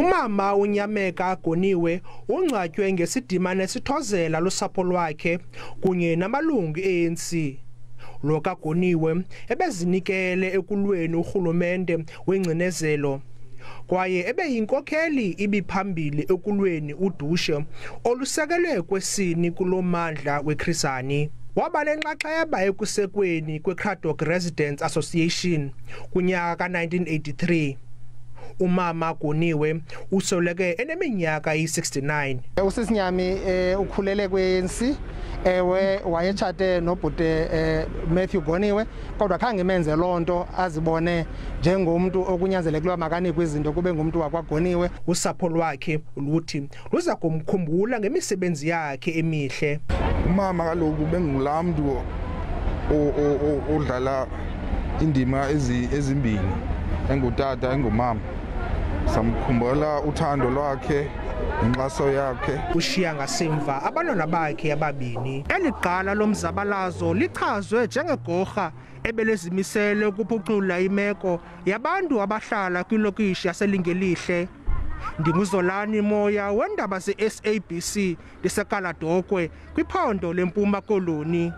Umama uNyameka Goniwe ungcwatywe ngesidima nesithozela lusapho lwakhe kunye namalungu e-ANC. Lo kaGoniwe ebezinikele ekulweni urhulumente wengcinezelo kwaye ebeyinkokheli ibiphambili ekulweni udushe olusekelwe kwesini kulo mandla weChris Hani. Waba nenxaxheba ekusekweni kweCradock Residents Association kunyaka ka-1983. Umama Goniwe usweleke eneminyaka eyi-69. Usisinyami ukhulele kwe-ANC. Ewe, wayetshate nobhuti Matthew Goniwe, kodwa khange imenze loo nto azibone njengomntu okunyanzelekileyo makanikwe izinto kube ngumntu wakwaGoniwe. Usapho lwakhe luthi luza kumkhumbula ngemisebenzi yakhe emihle. Umama kaloku bengulaa mntu odlala indima ezimbini, engutata engumama. Samkhumbula uthando lwakhe, inkxaso yakhe. Ushiya ngasemva abantwana bakhe ababini. Eli gqala lomzabalazo lichazwe njengegorha ebelezimisele ukuphucula imeko yabantu abahlala kwilokishi yaseLingelihle. NdinguZolani Moya wendaba ze-SABC ndiseKaladokwe kwiphondo leMpuma Koloni.